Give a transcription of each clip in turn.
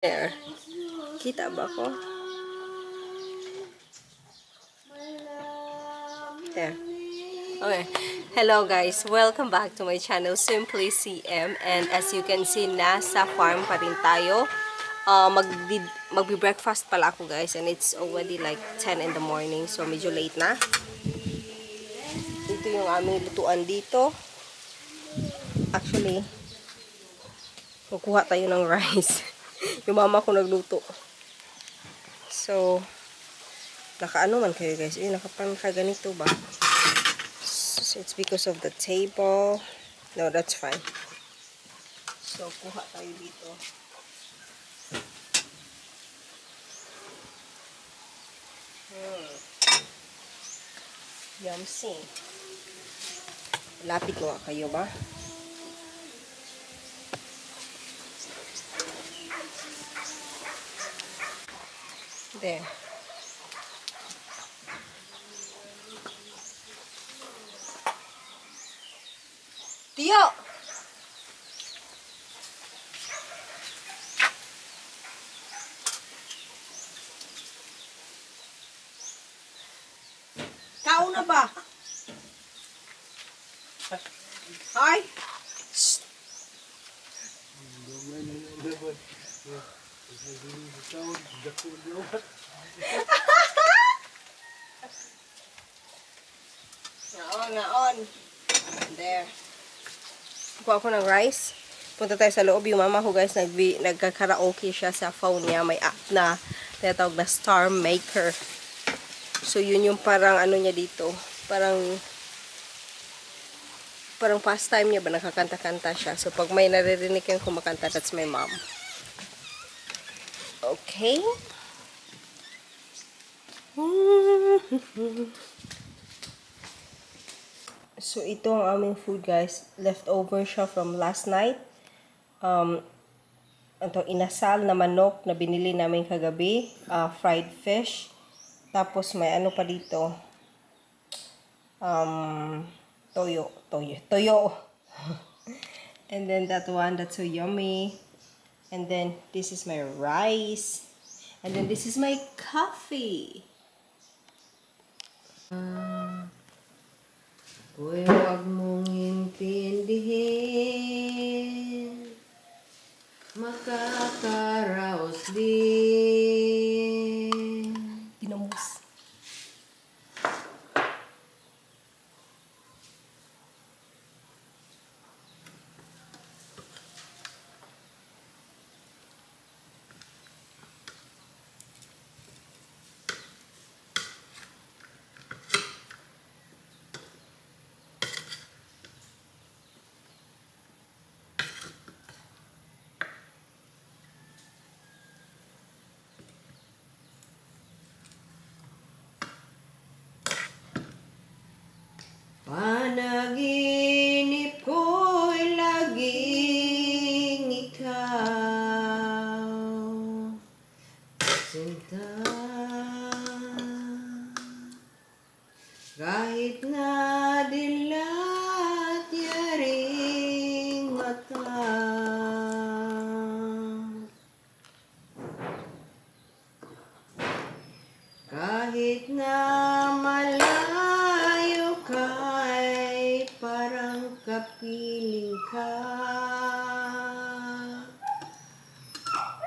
There. Kita ba ko? There. Okay. Hello guys. Welcome back to my channel, Simply CM. And as you can see, nasa farm pa rin tayo. Magbi-breakfast pala ako guys. And it's already like 10 in the morning. So medyo late na. Ito yung aming lutuan dito. Actually, kukuha tayo ng rice. Yung mama ko nagluto. So, nakaano man kayo guys. Nakaganito ba? So, it's because of the table. No, that's fine. So, kuha tayo dito. Yumsy. Lapit mo kayo ba? There. Tiyo! Kao na ba? Hi! Shh! Naon. There. Kuha ako ng rice. Punta tayo sa loob. Yung mama ko guys, nagka-karaoke siya sa phone niya. May app na tinatawag na Star Maker. So, yun yung parang ano niya dito. Parang pastime niya ba? Nakakanta-kanta siya. So, pag may naririnig kang kumakanta, that's my mom. Okay. So, ito ang aming food, guys. Leftover siya from last night. Ito, inasal na manok na binili namin kagabi. Fried fish. Tapos, may ano pa dito. Toyo. And then, that one, that's so yummy. And then, this is my rice. And then, this is my coffee. Uy, huwag mong intindihin, makakaraos din. Pinamus. Panaginip ko'y laging ikaw, sinta. Kahit na dilat yaring mata, kahit na malayo ka'y parang kapiling ka,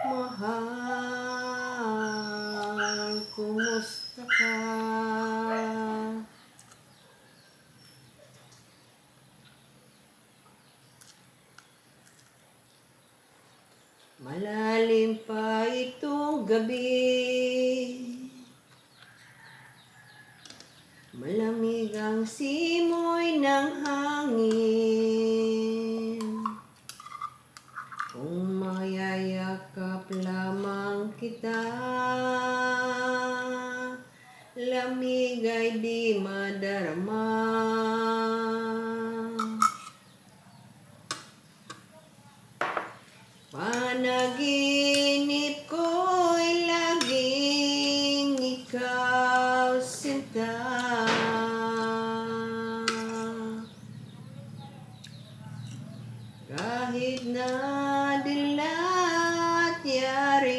mahal, kumusta ka? Malalim pa itong gabi, malamig ang simoy ng hangin. Kung mayayakap lamang kita, lamig ay di madarama. Panaginip ko'y laging ikaw, sinta. Kahit na dilat yari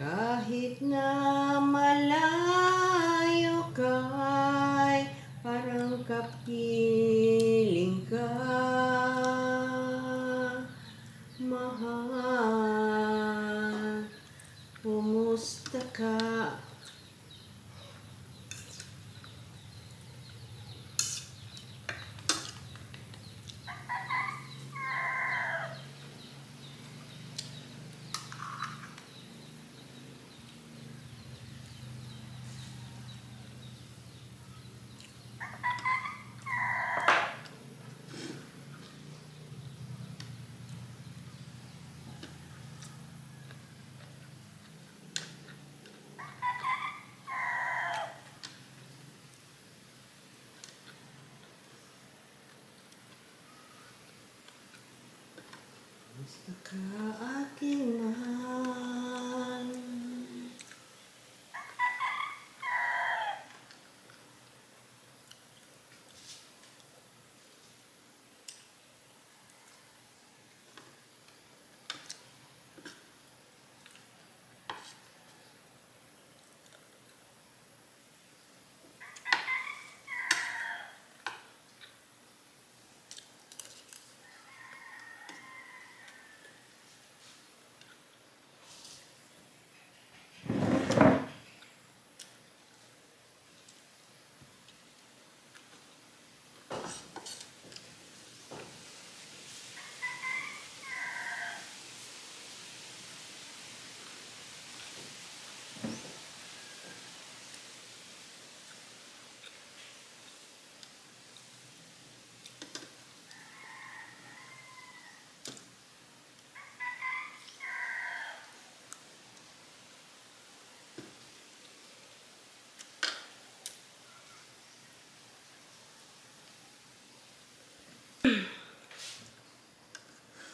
Kahit na malayo ka'y parang kapiling ka, mahal, kumusta ka? Kumusta ka, aking mahal?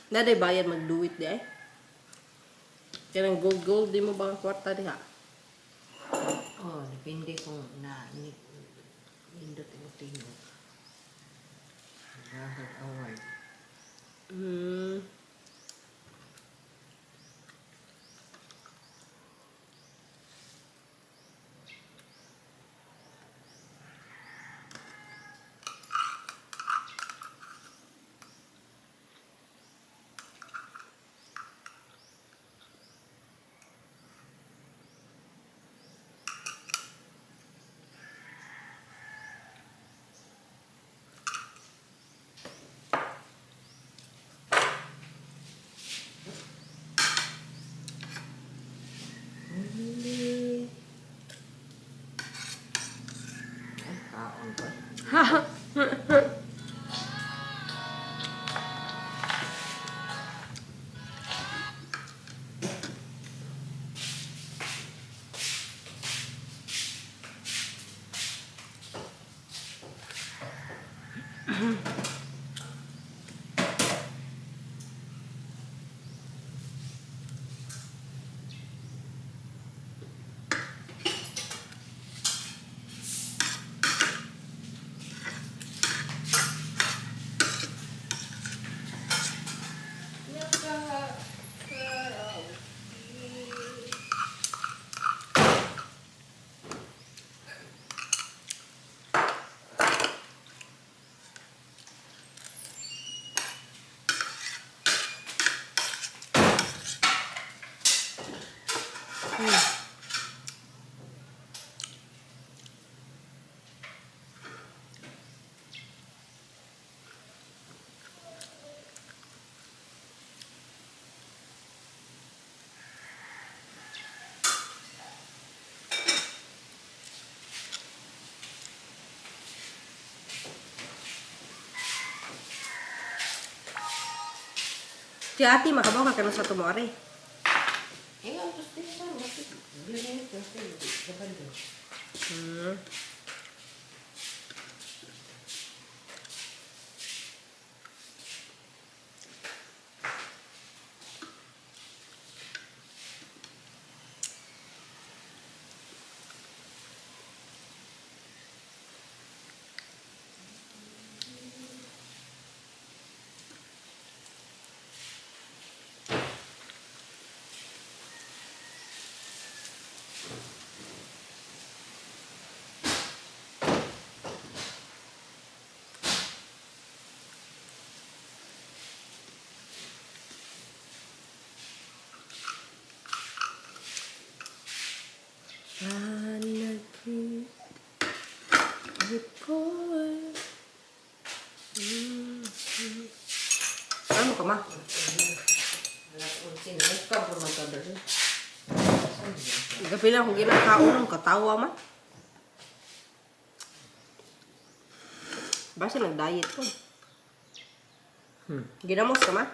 Naday bayad mag-do-it di ay. Kaya ng gold di mo ba ang kwarta di ha? Oh, depende kung nindot mo tingog. Rahad award. Ay, kaon ko. Si ati makabaw ka sa tumore. Eh, ang gusto nito, bilhin ito, dapat doon. brother. Gabi na akong ginakaon, katawa man. Basta nag-diet ko. Ginamos ka man?